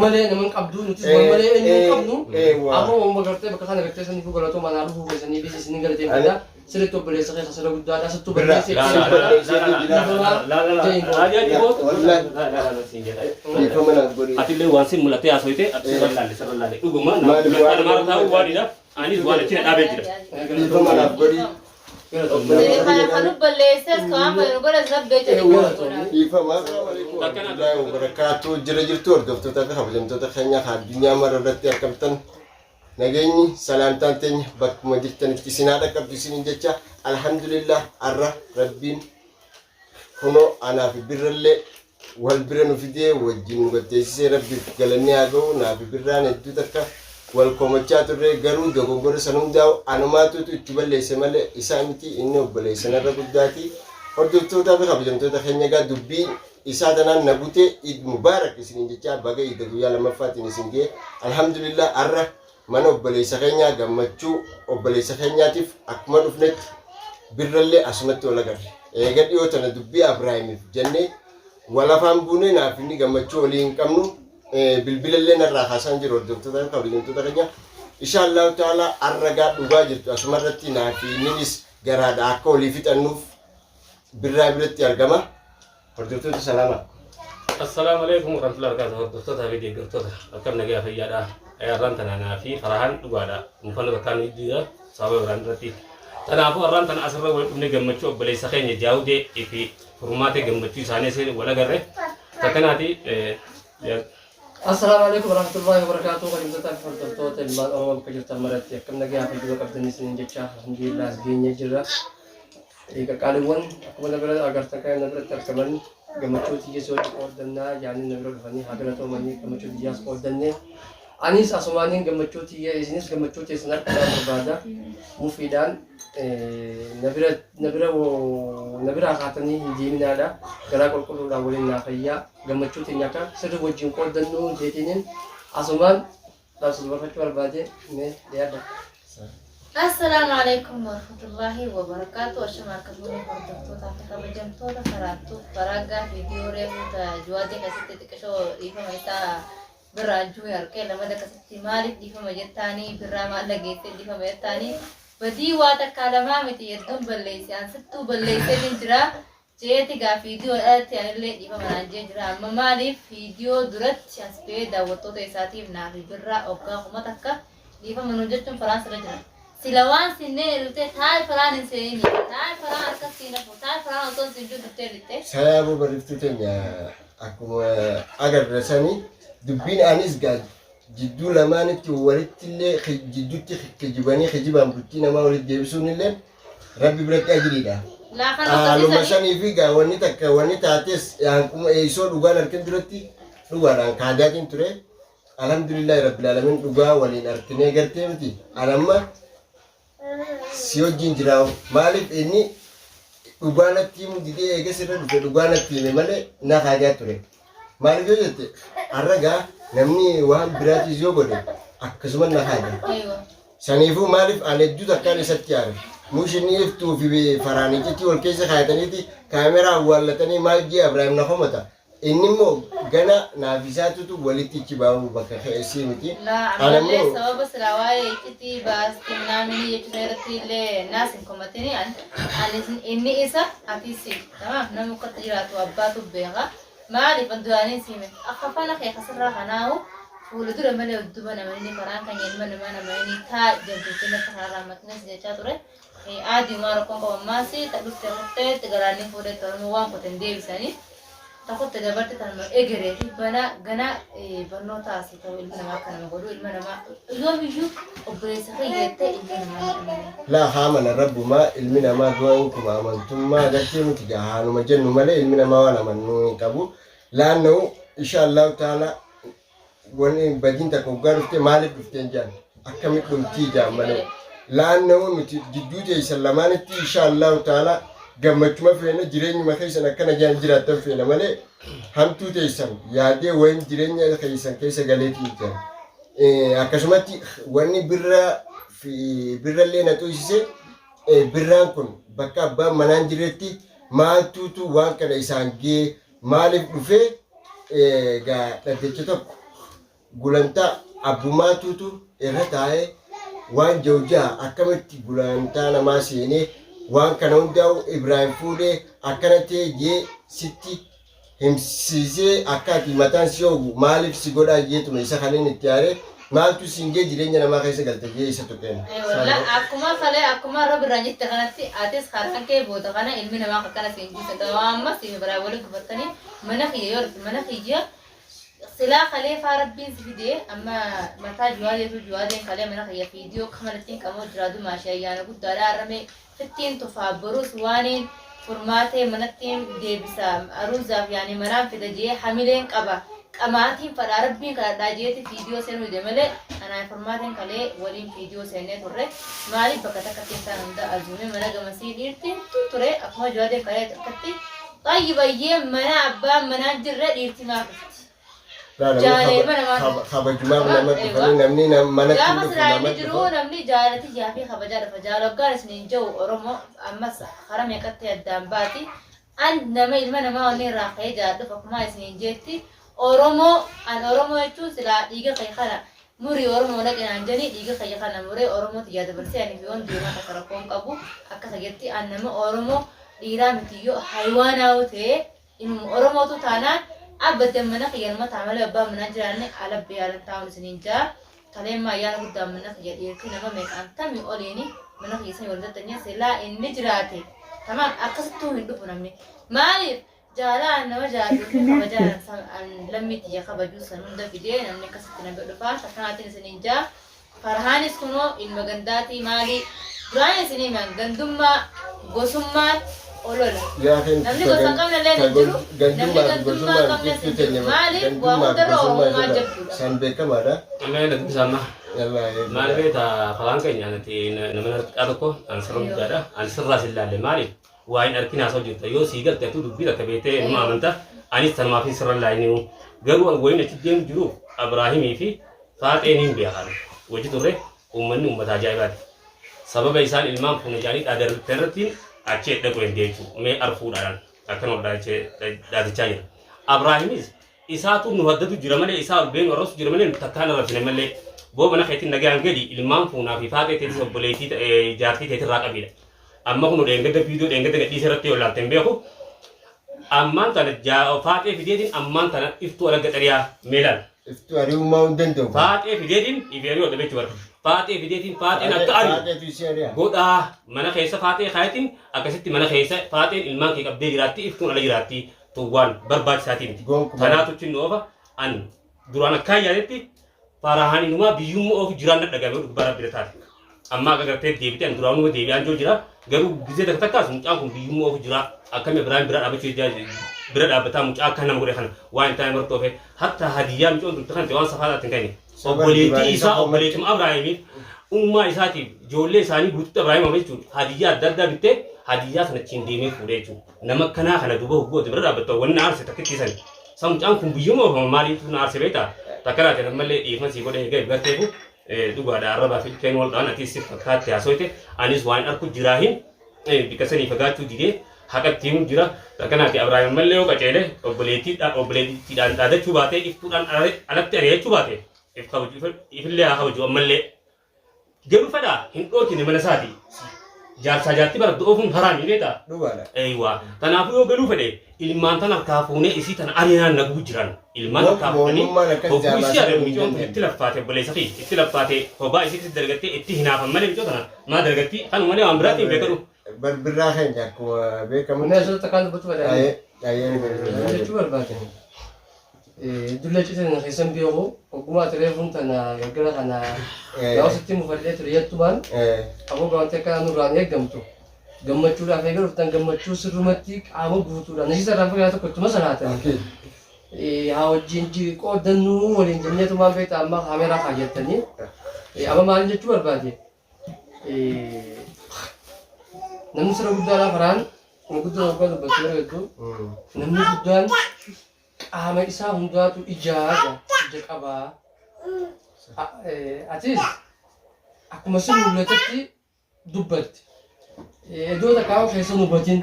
Malee nama hin qabdu nutis wal malee eenyu hin qabnu. Eewwa. Amma uumama gartee bakka kana gartee saniifuu galatoo manaa dhufuu keessanii fi isin galateeffadha. Sirriitti obboleessa kee kasala guddaadha sittuu balleessee Dhiifama naaf godhi. Atillee waan sin mul'atee haasofte ati sirra laalle sirra laalle dhuguma Maaliif waan- nama taa'u waadidha anis waan achi na dhaabee jira. Dhiifama naaf godhi. Kan balleesses kan fayyadu godhe zabbee jedhe. Dhiifama. Warahmatullahi wabarakaatu. Jira jirtu hordoftoota fi kabajamtoota keenya kan addunyaa mara irratti argamtan nageenyi salaamtaan teenya bakkuma jirtanitti isin haa dhaqqabdu isiniin jecha alhamdulillah har'a rabbiin kunoo anaa fi birrallee wal bira nu fidee wajjin nu gatteessisee rabbiif galanni haa ga'u naa fi birraan hedduu takka wal komachaa turre garuu dogongora san hundaa'u anumaatuutu itti balleesse malee isaa miti inni obboleessa narra guddaati hordoftootaa fi kabajamtoota keenya egaa dubbii isaa tanaan na bute Eid Mubarak isiniin jechaa baga Iida guyyaa lammaffaatiin isin ga'e alhamdulillah har'a mana obboleessa keenyaa gammachuu obboleessa keenyaatiif akkuma dhufnetti birrallee asumatti wal agarre eega dhiyoo tana dubbii Abrahaamiif jennee wal afaan buunee naaf inni gammachuu walii hin qabnu bilbilallee narraa kaasaan jiru hordoftoota fi kabajamtoota keenya insha Allahu ta'ala har'a gaa dhugaa jirtu asumarratti naaf inninis garaadha akka walii fixannuuf birraa biratti argama. Hordoftoota salaama. Assalaamu alaikum warahmatullahi wabarakatuh. Hordoftoota fi deeggartoota akkam nagaa fayyaadha. Har'aan tana anaa fi Farahaan dhugaadha. Mufannoo takkaan jira sababa biraan irratti. Kanaafuu har'aan tana asirra wal dhufne gammachuu obboleessa keenya Jaawudee fi furmaatee gammachuu isaanii asii wal agarre. Takkanaati Assalaamu alaikum warahmatullahi wabarakatuh. Kabajamtoota fi hordoftoota ilmaan Oromoo bakka jirtan maratti akkam nagaa fayyuma qabdanii isiniin jecha alhamdulillah as geenyee jirra. Qaqqaaliiwwan akkuma na bira agartan kan na biratti argaman gammachuu tiyya si wajjin qooddannaa jaanii na bira dhufanii haa galatoomanii gammachuu tiyyaas qooddanne. Anis asumaaniin gammachuu tiyya isinis gammachuu teessan arguudhaan barbaada. Mufiidhaan na bira na bira na biraa kaatanii hin deeminaadha. Garaa qulqulluudhaan waliin naa fayyaa gammachuu teenya akka sirri wajjin qooddannu jeetiniin asumaan dhaamsa dabarfachuu barbaade mee dhiyaadha. Assalaamu alaikum warahmatullahi wabarakaatu. Ashama akka fuunee hordoftootaa fi kabajamtoota karaattuu baraagaa viidiyoo reefuu juwaatee keessatti xiqqishoo dhiifama isaa birraa juhee harkee lamada akkasitti maaliif dhiifama jettaanii birraa maal dhageessee dhiifama jettaanii badii waa takkaa lamaa miti hedduun balleesse an sittuu balleessee ni jira jeeti gaa viidiyoo dhalatti anillee dhiifama naan jee jira amma maaliif viidiyoo duratti as ba'ee daawwattoota isaatiif naa fi birraa oggaa 1000 dhiifama nuun jechuun faraan sirra jira. Sila waan sinneen eltee taa'e faraan hin seenini taa'e faraan harkas siin hafu taa'e faraan osoo hin siin jiru duftee lixxee. Sayaaboo barriftuu teenya akkuma agarre sani dubbiin anis gaa jidduu lamaanitti walitti illee jidduutti kijibanii kijibaan bultii namaa walitti deebisuun illee rabbi biratti ajiriidha. Laa kan Haaluma akkasii sanii fi gaa wanni takka wanni taates hanquma eeysoo dhugaan harkin duratti dhugaadhaan kaadaatiin ture. Alhamdulillahi rabbil alamin dhugaa waliin arkinee gartee miti. An amma si wajjin jiraa'u maaliif inni dhugaa natti himu didee eegas irra dhufe dhugaa natti hime malee na kaajaa ture. Maaliif yoo jette har'a gaa namni waan biraatis yoo godhe akkasuma na kaaja. Aywa. Saniifuu maaliif an hedduu takkaan isatti aare. Muushinni iftuu fi faraan iccitii wal keessa kaayataniiti kaameraa awwaallatanii maal jee Abrahaam na komata. Inni immoo gana naaf isaatutu walitti ichi baa'uu bakka ka'esii miti. Laa Ana ammallee immoo sababa silaa waa'ee iccitii baasti minaaminii jechuu sana irratti illee naas hin komatini an ani inni isa ati si tamaam nama ukkatti jiraatu abbaatu beeka maaliif an duraanii si hime akka fana kee kasirraa kanaa'u fuula dura malee udduba namanini karaan kan ilma namaa namanini taa jabduutti natti kanarraa makinas jechaa ture Aadiumaa rakkoon qabu ammaas ta dhufte kuttee galaanni fuudhetti Oromoo waan kuten deebisanii ta kutte dabarte tanuma egeree fi banaa ganaa barnoota asii ta'u ilma namaa akka nama godhu ilma namaa yoomiyyuu obboleessa kee jettee ilma namaa hin amanin. Laa haamana rabbumaa ilmi namaa gonkumaa amantummaa agartee miti gaa haanuma jennu malee ilmi namaa waan amannuu hin qabu laannahu insha allahu taala Wanni badiin takka hoggaa dhufte maaliif dhufte hin jaan akkamitti dhumtii jaan malee laannahu nuti jidduu teessan lamaanitti insha allahu taala gammachuma feena jireenyuma keessan akkana jaan jiraattan feena malee hamtuu teessan yaadee wayin jireenya keessan keessa galeetii hin jaan. Akkasumatti wanni birra fi birrallee na xuysise birraan kun bakka abbaan manaan jiretti maaltuutu waan kana isaan gee maaliif dhufee egaa dhaddacha tokko Gulantaa abbumaatuutu irra taa'ee waan jiru ja'a akkamitti gulantaa namaa seenee waan kana hundaa'u Ibraahim fuudhee akkana ta'e jee sitti himsiisee akka ati mataan si hoogu maaliif si godhaa jeetuma isa kanneen itti aaree maaltu siin gee jireenya namaa keessa galte jee isa tuqeen. Walla akkuma kalee akkuma rabbi irraan jette kanatti atis harkaan kee booda kana ilmi namaa akkana siin jisu amma si biraa waliin gufattanii mana kiyya yoo dhufte mana kiyya silaa kalee faa rabbiin si fidee amma mataa juwaadeetu juwaadeen kalee mana kiyya fiidiyoo kamalattiin qamoo jiraatu maashee ayyaana guddaadha har'amee fittiin tufaa borus waaniin furmaatee manattiin deebisa aruuzaaf yaani manaan fida jee hamileen qaba qamaatiin fadhaa rabbiin kadhadhaa jeeti fiidiyoo seenuu dide malee anaa furmaateen kalee waliin fiidiyoo seennee turre maaliif bakka takkatti isaan hunda azuumee mana gamasii dhiirtiin ture akkuma juwaadeen kalee akkatti xayyibayyee mana abbaan manaan jirre dhiirti maaf dhufti. Jaalee mana maaf Kabajumaaf nama dhufanii namni manatti Gaafa dhufu silaa nama inni jiru dhufu. namni jaalati jaafii kabajaa dhufa. Jaaloggaan isiniin jiru Oromoo ammas hara meeqatti addaan baati. An nama ilma namaa wanni irraa ka'ee jaalladhuuf akkuma isiniin jeetti Oromoo an Oromoo jechuun silaa dhiiga kee kana murii Oromoo dhaqinaan jedhanii dhiiga kee kana muree Oromootti yaa dabarsee ani fi waan deemaa takka rakkoon qabu akka sagetti an nama Oromoo dhiiraa mitiyyoo haywaanaa yoo ta'e ilma Oromootu taanaan abbadan mana kiyya nama ta'a malee abbaan manaa jiraanne ala biyaalan taa'uun isiniin jaa. Kaleemma ayyaana guddaan mana kiyya dhiirti nama meeqaan tamii oliini mana kiyya sanii wal tattanya silaa inni jiraate. Tamaam akkasittuu hin dhufu namni. Maaliif jaalaan nama jaalatu fi kabajaan lammii tiyya kabajuu san hunda fidee namni akkasitti na bira dhufaa. Takkanaatiin isiniin jaa. Farhaanis kunoo ilma gandaatii maali? Duraan isinii himan gandummaa gosummaan olola. Namni gosa hin qabne illee hin jiru. Namni gandummaa hin qabnes hin jiru. Maaliif waa hundarra Oromummaa jabduudha. San beekamaadha. Amma inni dubbisa amma. Maal beektaa afaan keenya nuti nama xiqqaa tokko an sirra guddaadha. An sirraa sin laalle maaliif waa hin arkin haasa'u jirta yoo sii galte atuu dubbii takka beektee nama amanta anis tanumaaf hin sirra laayiniu garuu an wayin achi deemu jiruuf Abraahimii fi Faaxeen hin beekan wajji turre uummanni uummata ajaa'ibaati. Sababa isaan ilmaan fuune jedhanii dhaadarrite irratti achi dhaqu hin jechuudha. Mee arfuudhaan akkan ol dhaadachaa jira. Abraahimis isaatu nu haddatu jira malee isaa ol beenu arrasu jira malee nu takkaan arrabsine malee boo mana keetiin nagaan gadi ilmaan fuunaa fi faaxee teetis obboleettii jaartii teetirraa qabiidha. Amma kun dheengadda viidiyoo dheengadda gadhiisa irratti yoo ilaalte hin beeku. Ammaan tana faaxee fideetiin ammaan tana iftuu alagga xariyaa meelaan. Iftuu ari'ummaa hin danda'u. Faaxee fideetiin ifee ari'uu adda beektu bara. Faaxee fideetiin faaxeen akka ari'u. Faaxeetu isii ari'a. Godhaa mana keessa faaxee kaayatiin akkasitti mana keessa faaxeen ilmaan kee qabdee jiraatti iftuun ala jiraatti tuwwaan barbaachisaatii miti. Gonkumaa. Tanaatu chinnu oofa an duraan akkaan yaadetti farahaan inumaa biyyummaa oofu jiraan na dhagame dhugbaa rabbi taate. Amma akka gartee deebite an duraanuma deebi'aan jiru jira garuu gizee takka takkaas mucaan kun biyyummaa oofu jira akkami Ibraahim bira dhaabbachuu bira dhaabbataa mucaa akka nama godhe kana waan hin taane martoofe hatta hadiyyaa mucoon turte kan waan safaa hin kenne obboleettii isaa obboleettima Abrahaamiif ummaa isaatiif ijoollee isaanii guututti Abrahaam jechuun hadiyyaa adda addaa bittee hadiyyaa sana achiin deemee fuudhee jechuudha. Nama akkanaa kana duuba hoggooti bira dhaabbatta wanni na aarse takkitti sani. Sa mucaan kun biyyuma oofama maaliitu na aarse beektaa? Takka laate ammallee dhiifama sii godhee egaa garteefu dhugaadha arrabaa fi ilkeen wal dha'an atis si fakkaatti haasoyte anis waan arku jiraahin bikka sanii fagaachuu didee haqatti himu jira. Takka naati Abrahaam ammallee yoo qaceele obboleettiidhaan dhaadachuu baatee iftuudhaan alatti ari'achuu baate if kabaju ifillee haa kabaju ammallee. Garuu fedhaa hin dhoorkine mana isaati. Jaarsaa jaartii bara oofuun haraami beektaa? Dhugaadha. Eeywa. Kanaafuu yoo galuu fedhe ilmaan tan harkaa fuunee isii tan ari'aan naguu jiran. Ilmaan harkaa fuudhanii Mootummaan akkas hogguu isii jaamaa ari'an hin micoon tun dandeenye. itti laffaate obboleessa kee itti laffaate kophaa isiitti dalagattee itti hinaafan malee micoo tana maa dalagatti kanuma malee waan biraatiin beekadhu. Barbirraa keenya akkuma beekamu. Inni asirratti akkaan dubbachuu barbaade. Ayyee Jechuu barbaade. Dulla citan keessan beeku ogummaa teleefuun tana galgala kana gaafa sitti mufadhee ture jettumaan aboo gaawwatti akka nurraan eeggamtu gammachuudhaaf eega dhuftan gammachuu sirrumatti qaama guutuudhaan nasiisa irraan fagaatu tokko ittuma salaatan. Haa wajjin qoodannuu waliin jenneetumaan beektaa amma kaameeraa kaayyattanii amma maal jechuu barbaade namni sirra guddaadhaa karaan guddaa waggaa dubbatu yeroo hedduu namni guddaan qaama isaa hundaatu ijaa ija qabaa. Atis akkuma si mul'atetti dubbatte. Iddoo takkaa keessa hin hubatin.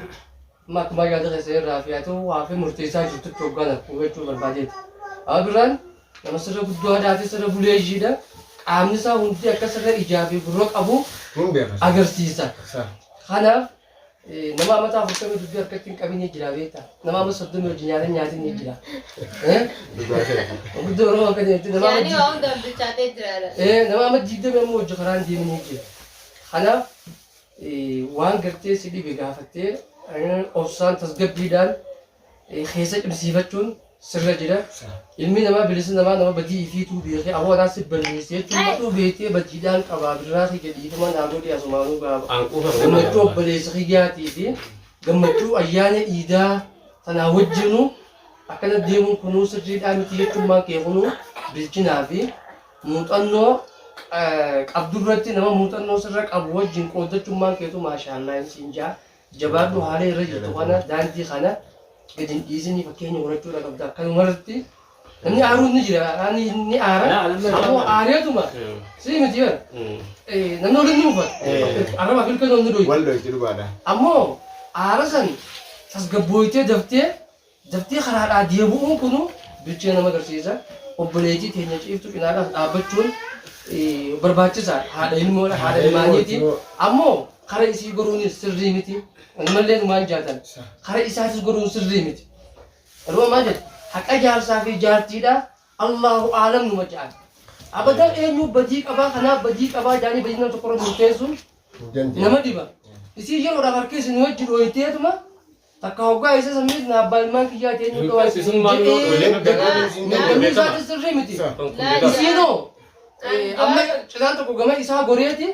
Amma akkuma yaada keessa irraa fi haa ta'u waa fi murteessaa jirtutti hoggaan hubachuu barbaadeeti. Amma biraan Nama sirra guddoo haadhaati sirra buleeyyiidha. Qaamni isaa hundi akka sirra ijaa fi gurra qabu Hin beeka. agarsiisa. Sa. Kanaaf nama amata 40 dubbii harkatti hin qabin jira beektaa. Nama amma 30 hojii nyaata nyaatin ni jira. Dhugaa keeti. Guddoo Oromoo akka jedhutti nama amma Yaani waa hundaan bilchaatee jira. Nama amma 20 ammoo hojii karaa hin deemin ni jira. Kanaaf waan gartee si dhibe gaafattee obsaan tasgabbiidhaan keessa cimsiifachuun sirra jira. Ilmi namaa bilisa namaa nama badii ifiituu beekee aboo anaa si balleesse jechuun matuu beektee badiidhaan qabaa birraa kiyya dhiifama naa godhi asumaanuu gaaba. An quufa Gammachuu obboleessa kiyyaatii fi gammachuu ayyaana iidaa tanaa wajjinuu akkana deemuun kunuu sirriidhaa miti jechummaan kee kunuu bilchinaa fi muuxannoo qabdurratti nama muuxannoo sirra qabu wajjin qooddachummaan keetu maashaallaa hin siin jaa. Jabaadhu, haala irra jirtu kana daandii kana gadi hin dhiisinii fakkeenya horachuudha qabda. Akkanumarratti namni aaruun ni jira, ni aara, ammoo aareetuma si miti bara namni waliin ni mufata, arraba fi ilkaan ni dhoyta. Wal dhoyti dhugaadha. Ammoo aara san tasgabbooytee daftee daftee karaadhaa deebi'uun kunu bilchina nama agarsiisa. Obboleettii teenya ciiftu cinaadhaas dhaabbachuun barbaachisaadha. Haadha ilmoodha, haadha ilmaaniiti. Ammoo kara isii goruunis sirrii miti. Mallee numaan jaatan. Kara isaatis goruun sirrii miti. Walumaa maal jedhu? Haqa jaarsaa fi jaartiidha. Allahu aalam numa jedhan. Abadan eenyu badii qabaa kanaaf badii qabaa jaanii badii nama tokkorra murteessuun Hin dandeenye. nama dhiba. Isii yeroodhaaf harka isin wajji dhooyteetuma takka hoggaa isa sammiis na abbaa ilmaan kiyyaa ta'e eenyu dhawaa isin jedhee namni isaatis sirrii miti. Isiinoo amma cinaan tokko gama isaa goreeti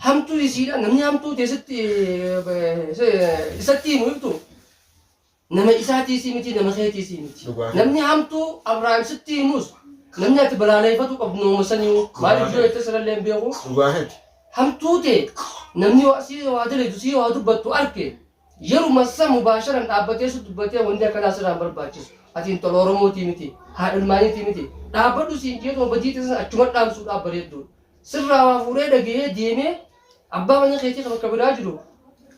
hamtuu isiidha, namni hamtuu teessatti isatti himu ibtu nama isaatiisii miti, nama keetiisii miti. Dhugaa. Namni hamtuu Abrahaam sitti himus namni ati balaaleeffatu qabdu nama saniyu maaliif yoo jette sirallee hin beeku. Dhugaa keeti. Hamtuu ta'e namni waa sii waa dalagu sii waa dubbattu arke yeruma san mubaasharan dhaabbatee si dubbatee wanni akkanaa sirraan barbaachisu. Ati intala Oromootii miti, haadha ilmaaniitii miti. Dhaabbadhu siin jeetuma badii ta'e achuma dhaamsuudhaaf bareedduudha. Sirraa waa fuudhee dhagahee deemee abbaa mana keetii kan bakka biraa jiru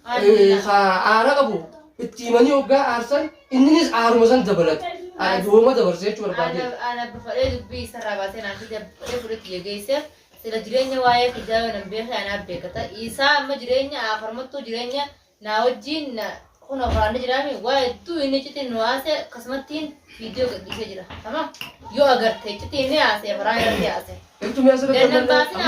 aara qabu itti himanii hoggaa aarsan inninis aaruma san dabalata. Dooma dabarse jechuu barbaadee. Ana fadhee dubbii isarraa baasee naan fide fadhee fudhatti jegeesseef sila jireenya waa'ee kijaaba nan beekee anaaf beekata. Isaa amma jireenya afarmattuu jireenya naa wajjin kun afaan jiraami waa hedduu inni citiin nu haase akkasumattiin viidiyoo gadhiisee jira. Tamam, yoo agarte citiin inni haase afaan irratti haase. Ibtu asirratti Gannan baasin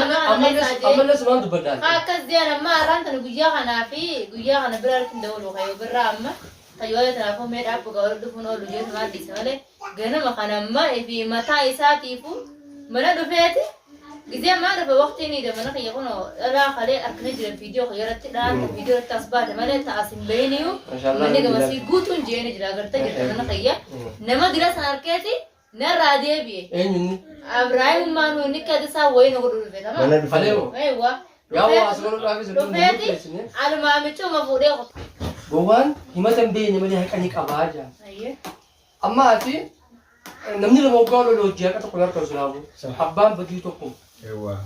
ammallee sumaan dubbadhaan. Akkas jiran amma har'aan tana guyyaa kanaa fi guyyaa kana bira harki dawlu kayyoo birraa amma kayyoo tanaafuu mee dhaabbu gawar dhufuun oolu jeetu maal dhiise malee ganama kana amma fi mataa isaatiifu mana dhufeeti gizee maa dhufe waqtii ni mana kiyya kun dhalaa kalee harkina jiran viidiyoo kiyya irratti dhalaan viidiyoo irratti as baate malee ta'as hin bahiniyu manni gamasii guutuun jeeni jira agartee jirta mana kiyya nama dira san harkeeti narraa deebi'e. Eenyunni? Abrahaam maanuu inni akka isaa wayii na godhu dhufe tamam. Mana dhufe. Kalee moo? Eewwa. Yaa waa as godhuudhaafis hin Dhufeeti murteessine. almaamichuma fuudhee qofa. Gowwaan himata hin beekne malee haqa ni qabaa jaa. Amma ati namni lama waggaa lolu hojii haqa tokko hin harkan silaafuu. Abbaan badii tokko. Eewwa.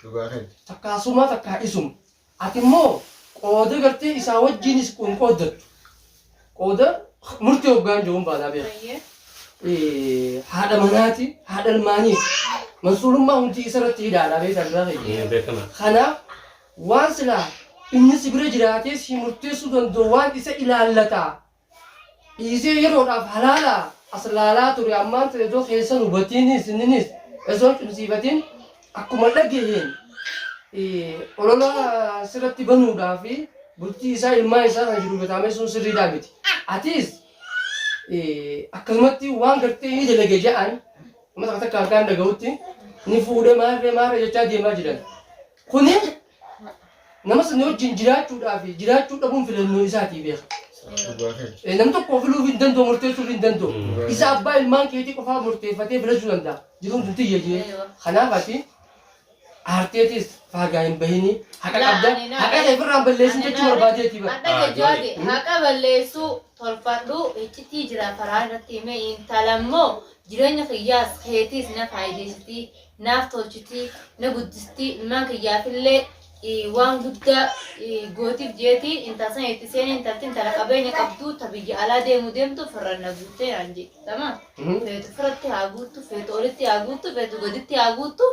Dhugaa keeti. Takkaa sumaa takkaa isuma. Ati immoo qooda gartee isaa wajjinis hin qooddattu. Qooda murtee hoggaan jiruun baanaa beeka. Haadha manaati, haadha ilmaaniiti. Mansuulummaa hundi isarratti hidhaadha beektaa biraa keenya. Beekama. Kanaaf waan silaa inni si bira jiraatee si murteessuu danda'u waan isa ilaallataa dhiisee yeroodhaaf halaalaa as laalaa ture ammaan ta'e iddoo keessan hubatiinis inninis osoo hin cimsiifatiin akkuma dhagaheen olola sirratti banuudhaa fi bultii isaa ilmaan isaa kana jiru bataamee sun sirriidhaa miti. Atis akkasumatti waan gartee inni dalage ja'an amma takka takka harkaan dhaga'utti ni fuudhee maarree maarree jechaa deemaa jiran. Kuni nama sana wajjin jiraachuudhaa fi jiraachuu dhabuun filannoo isaatii beeka. Dhugaa keeti. Namni tokko filuuf hin danda'u, murteessuuf hin danda'u. Isa abbaa ilmaan keetii qofaa murteeffatee filachuu danda'a. Jiruun tun tiyya jee. Kanaaf ati aarteetis faagaa hin bahini. Haqa qabda. Haqa kee ofirraa hin balleessin jechuu barbaadeeti bara. Adda jawaadi haqa balleessuu tolfadhu iccitii jira karaa irratti himee intala immoo jireenya kiyyaas keetiis na faayideessitii naaf tolchitii na guddistii ilmaan kiyyaafillee Waan guddaa gootiif jeetii intala sana itti seenee intalti intala qabeenya qabdu ta biyya alaa deemu deemtu firra na guuttee naan jedhe. Tamam. Feetu firatti haa guuttu, feetu olitti haa guuttu, feetu gaditti haa guuttu.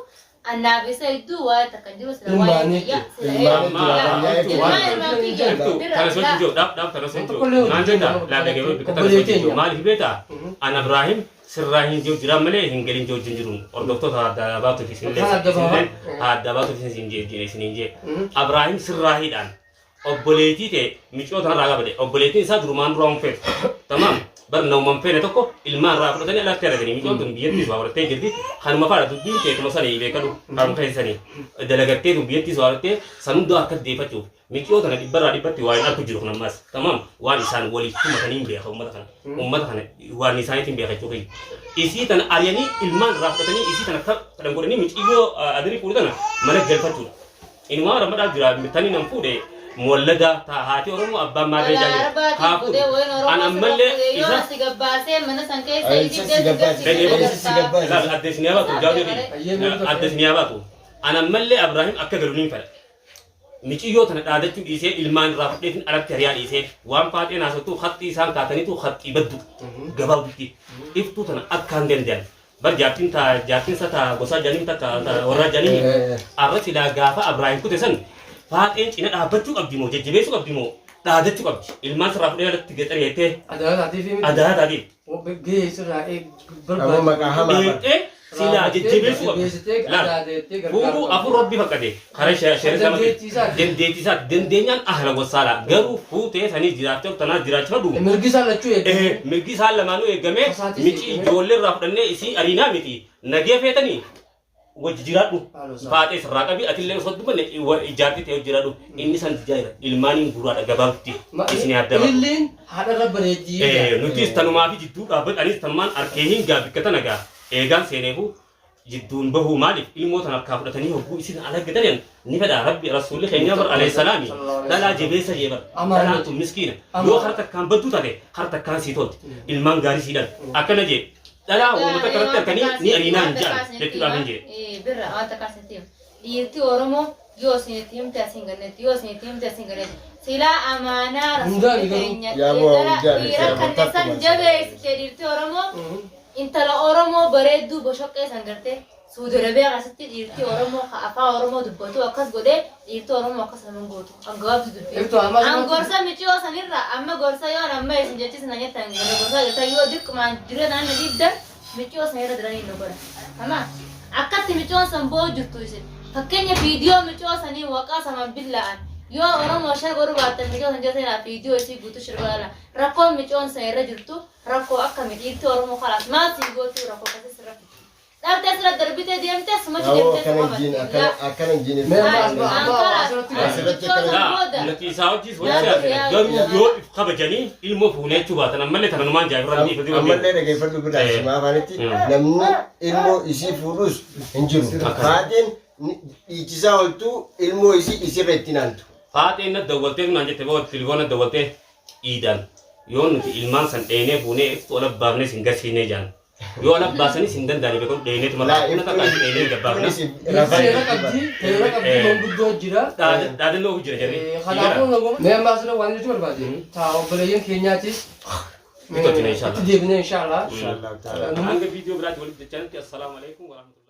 Annaaf isa hedduu waa'ee takka hin jiru sila waa'ee Ilmaanii kiyya sila Ilmaanii jira, ilmaan ilmaan kiyya Iftu bira kana sochi laa. jiru dhaab dhaab kana sochi Tokkollee jiru naan hojii jetta nama laa dhagee bikka tana obboleettii sochi jiru eenyu? maaliif beektaa an Abraahim sirraa hin jiru jiraan malee hin galin jiru hin jiru hordoftoota adda baatuuf isinillee Kan adda bahaa. isinillee adda baatuuf isin hin jee Abraahim sirraahiidhaan obboleettii ta'e micoo tanarraa qabate obboleettiin isaa durumaan duraa hin feetu tamaam bar nama hin feene tokko ilmaan irraa fudhatanii alatti argatanii micoon tun biyyattii waa fudhattee jirti kanuma faadha dubbiin teetuma sanii beekadu kanuma keessanii dalagattee tun biyyattii waa fudhattee san hundaa harkatti deeffachuuf micoo tana dhibbarraa dhibbatti waa hin arku jiru kun ammas tamaam waan isaan waliif tumatanii hin beeka ummata kana ummata kana waan isaaniitiin beeka jechuudha isii tana ari'anii ilmaan irraa fudhatanii isii tana akka fedhan godhanii miciyyoo adirii fuudhu tana mana galfachuudha. Inumaa ramadhaa jira tani nan fuudhe muwallada ta haati Oromoo abbaan maarree Wala jaa jira. arbaatiin Haa fuudhee fuudhu. wayin An Oromoo sirra ammallee fuudhee yoo isa asi gabbaasee mana san keessa Ay, ibidda isa si si gabbaase. garsiise Isa si agartaa. gabbaase. Ilaal adde isin yaa baatu jaawee Ayyee beektu adde isin yaa baatu. An ammallee Abrahiim akka galu niin fedha. Miciyyoo tana dhaadachuu dhiisee ilmaan irraa fudheetiin alatti hariyaa dhiisee waan faaxeen haasoftu haxxii isaan kaataniitu haxxii baddu gabaabdutti iftuu tana akkaan danda'an. Bar jaartiin ta jaartiin isa ta gosaa jaaniin takka ta warraa jaaniin arra silaa gaafa Abrahiim kute san faaxeen cina dhaabbachuu qabdi moo jajjabeessuu qabdi moo dhaadachuu qabdi ilmaan sirraa fudhee alatti gaxaree jettee Adaala taatiif miti. adaala taatiif Gahee sirraa Ammoo maqaa hamaa bara. dheettee silaa jajjabeessuu qabdi. Jajjabeessitee Laal. adaadeettee gargaaruu Fuudhuu afur rabbi fakkate karaa sheera Dandeettii isaati. dandeettii isaati dandeenyaan ahla wasaala garuu fuutee sanii jiraachuu tanaa jiraachifadhu. Mirgi isaa lachuu eeggame. Mirgi isaan lamaanuu eegamee Isaatis mici eegame. ijoollee irraa fudhannee isii ariinaa miti nagee feetanii wajji jiraadhu. Haaloo isaa. Faaxee sirraa qabi atillee osoo dubbanne ijaartii ta'e jiraadhu inni san jira ilmaaniin guraadha gabaabtti isin yaadama. Ililliin haadha irra bareeddii. Nutis tanumaa fi jidduu dhaabbatu anis tanumaan arkee hin gaa bikka tana gaa eegaan seeneefu jidduun bahuu maaliif ilmoo tan harkaa fudhatanii hogguu isin ala gatanian ni fedha rabbi rasuulli keenya bar alayhi salaami dhalaa jabeessa jee bar dhalaan tun miskiina yoo har takkaan badduu taate har takkaan sii tolti ilmaan gaarii sii dhala akkana jee dhalaa uummata kanatti harkanii ni ariinaa hin jedhan jechuudhaaf hin jee. Birra waan takka isinitti hima. Dhiirti Oromoo yoo isinitti himte asiin gannetti yoo isinitti himte asiin gannetti. Silaa amaanaa Hundaan rasuulli garuu. keenya Yaa bu'aa hundaan dhiira yaa kan bu'aa san takkuma. jabeessite dhiirti Oromoo intala Oromoo bareedduu boshoqqee san gartee Suudi Arabiyaa keessatti dhiirti Oromoo ka afaan Oromoo dubbatu akkas godhee dhiirti Oromoo akkas nama hin gootu. An gabaabdu dubbii. Ibtu amma An gorsa miciyoo sanirra amma gorsa yoon amma isin jechisna jettan gana gorsaa jettan yoo dirqumaan jiree naan na dhiibdan miciyoo sanirra diranii nu godha. Tama akkatti micoon san boo jirtu isin. Fakkeenya viidiyoo micoo sanii waqaa saman billa'an yoo Oromoo shar godhu baattan micoo san jala seenaa viidiyoo isii guutuu shar godhaa rakkoon micoon san irra jirtu rakkoo akkami dhiirti Oromoo kalaas maal sii gootuu rakkoo akkasii sirra fiddi. Dhabdee sirra darbitee deemtee sumatti Awoo deemtee akkana suma hin jiin qabatti. akkana akkana hin jiin. Mee amma as ba'a. Asirratti Asirratti Micoon akkana san booda. Nuti isaa hojii hojii garuu yoo if kabajanii ilmoo fuunee jechuu baatan ammallee tana numaan jaafirra ni ifatu Ammallee dhageeffadhu biraa simaa afaanitti namni ilmoo isii fuudhus hin jiru. Faaxeen dhiichisaa oltuu ilmoo isii isirra ittiin aantu. Faaxeen na dawwaltee naan jette boo tilifoona dawwaltee iidaan yoo nuti ilmaan san dheenee fuunee iftu ola baafnee sin garsiinee jaan. Yoo ala baasanis hin danda'ani beeku dheeneetuma Laa kuna takka dheenee gabbaafna. Seera qabdi, seera qabdi manguddoo jira. Dhaadannoo jira jarri. Kanaafuu mee amma asirra waan jechuu barbaade taa obboleeyyan keenyaatis Itti hojjenna inshallah. itti deebine inshallah. Inshallah ta'ala. Hanga viidiyoo biraatti walitti jechanitti assalaamu alaikum warahmatullahi.